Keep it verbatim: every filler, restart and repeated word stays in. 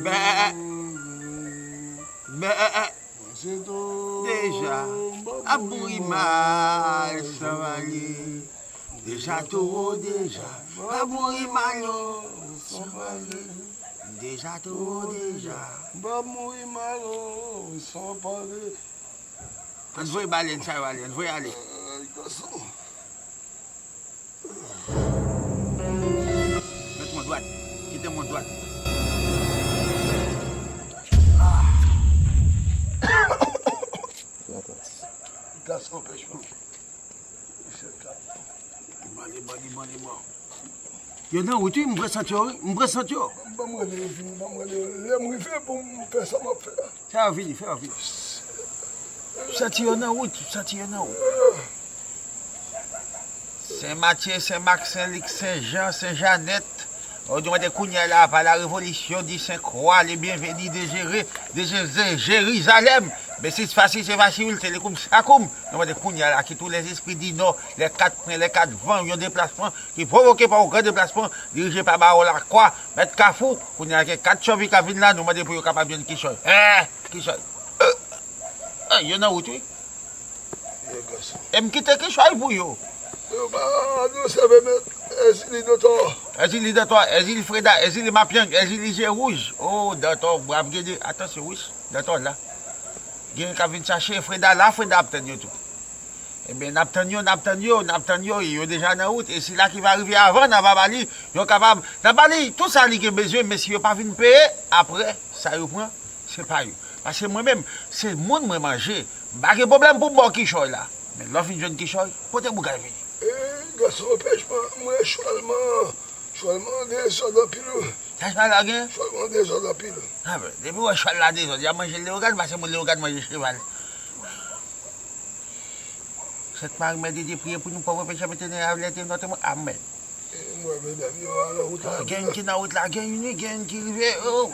Bè, bè, deja ap mouri mal san pale. Deja towo deja ap mouri mal yo san pale. Deja towo deja. M ap mouri mal o, san pale. Ann voye balèn sa yo ale, ann voye ale. Ay, gason. Mèt mwen dwat. Kite mwen dwat. Gason pèch mwen. Liman, liman, liman, liman. Yo nan wout wi, m presanti yo wi, m presanti yo. Ban m rele yo vini, ban m rele yo. Lè m rive pou m fè sa m ap fè a. Fè yo vini, fè yo vini. M santi yo nan wout, m santi yo nan wout. Sen Matye, Sen Mak, Sen Lik, Sen Jan, Sen Janèt. Ou di mwen te kounye a la, pa la revolisyon di Sen Kwa, le byenveni de Jere, de Je-, de Jerizalèm. Besis fasi se fasi wil, telekoum sakoum. Nou mande kounye a la, ki tou lèzespri di nò, lè kat pwen, lè kat van, yon deplasman ki pwovoke pa yon gran deplasman, dirije pa Bawon Lakwa, mèt Kafou, kounye a gen kat chòvi k ap vin la, nou mande pou yo kapab jwenn kichòy. Èè, kichòy. Èè, yo nan wout wi. E m kite kichòy pou yo. Yo pa anonse mèt Èzili Dantò. Èzili Dantò, Èzili Freda, Èzili Mapyang, Èzili Je Wouj. O, Dantò, brav gede, atansyon wi, Dantò la. Gen k ap vin chache, Freda la, Freda ap tann yo tou. Ebyen, n ap tann yo, n ap tann yo, n ap tann yo, e yo deja nan wout. E sila ki va rive avan, n a va ba li, yo kapab, n a ba li tout sa li gen bezwen, men si yo pa vin peye, apre, sa yo pran, se pa yo. Paske mwen menm, se moun mwen manje. M pa gen pwoblèm pou m ba w kichòy la. Men lè w fin jwenn kichòy, pote bougay vini. E, gason pèch mwen, mwen chwal man, chwal man dezòd anpil wi. Sa chwal la gen? Chwal man dezòd anpil. A ben, depi w wè chwal la dezòd, y a manje Leyogàn, paske moun Leyogàn manje cheval. Sèt Mari Mè de Dye priye pou nou, pòv pechè mete nan avlè te nòte mwen. Amèn. E, mwen, medam yo, nan wout la. Gen youn ki nan wout la, gen youn wi, gen youn ki rive. O,